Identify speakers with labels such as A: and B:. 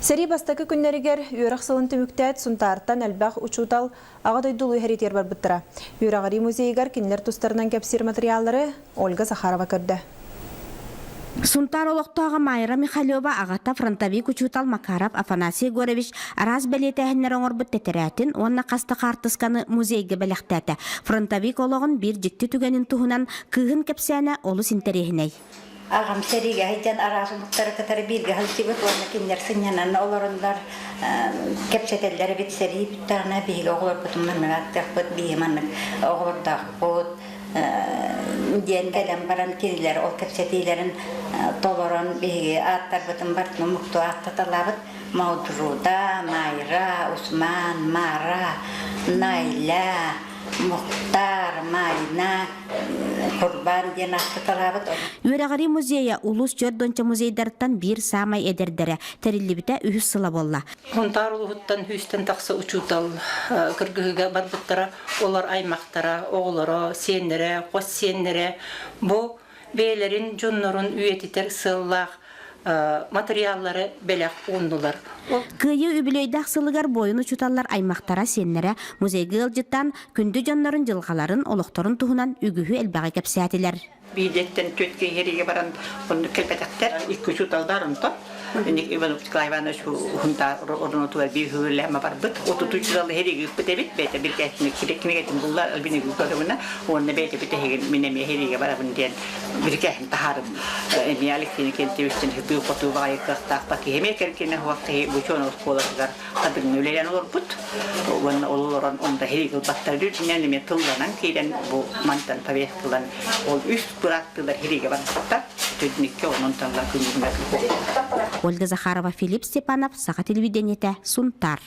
A: Сэрии бастакы күннэригэр үөрэх сылын түмүктээт Сунтаартан элбэх учуутал Аҕа дойду Улуу сэриитигэр барбыттара. Үөрэҕирии музейыгар кинилэр тустарынан кэпсиир матырыйааллары Ольга Захарова көрдө.
B: Сунтаар олохтооҕо Майра Михалева аҕата фронтовик учуутал Макаров Афанасий Егорович араас бэлиэтээһиннэри оҥорбут тэтэрээтин уонна хас да хаартысканы музейга бэлэхтээтэ. Фронтовик олоҕун биир дьикти түгэнин туһунан кыыһын кэпсээнэ олус интэриэһинэй.
C: Аҕам сэриигэ сылдьан араас омуктары кытары бииргэ сылдьыбыт уонна кинилэр сынньанан олороннор кэпсэтэллэр эбит сэрии бүттэҕинэ биһиги оҕолорбутун маннык ааттыахпыт биһи маннык оҕолордоохпут диэн кэлэн баран кинилэр ол кэпсэтиилэрин толорон биһиги ааттарбытын барытын омуктуу ааттаталаабыт Маудруда, Майра, Усман, Мара, Найля, Мухтар, Майна, Курбан диэн ааттаталаабыт.
B: Үөрэҕирии музейа улуус түөрт музейдарыттан биир саамай эдэрдэрэ тэриллибитэ үһүс сыла буолла.
D: Хонтаар улууһуттан сүүстэн тахса учуутал кыргыһыыга барбыттара, олор аймахтара, оҕолоро, сиэннэрэ, хос сиэннэрэ бу бэйэлэрин дьоннорун үйэтитэр сыаллаах материаллары бэлэх ууннулар.
B: Кыайыы үбүлүөйдээх сылыгар буойун учууталлар аймахтара, сиэннэрэ музейга ыалдьыттаан күндү дьоннорун дьылҕаларын, олохторун туһунан үгүһү элбэҕи кэпсээтилэр.
E: Биирдэттэн түөрт киһи баран оннук кэлбэтэхтэр. Икки учуутал бар онтон. Иван Николай Иванович уһунтаар орунутугар биир үһүлээмэ барбыт. Отуту учуутал иһириги ыппыт эбит. Бэйэтэ бир кинигэтин булла Альбина Григорьевна уонна бэйэтэ бүтэһигин мин эмиэ иһиригэ барабын диэн бирикээһин таһаарым. Эмиэ Алексей Никентьевичтин хытыы-хотуу баҕайы кыахтаах киһи эмиэ кэргэнэ суох киһи Бучуон оскуолатыгар хадыҥҥа үлэлээн олорбут. Уонна ол олорон онда иһириги ылбаттар үрдүнэн эмиэ тылланан киирэн бу мантан повесткалан ол үс бырааттыылар иһиригэ барбыттар. Түннүккэ онон таллар күнүгүнэ
B: Ольга Захарова, Филипп Степанов, Саха телевидениетэ, Сунтар.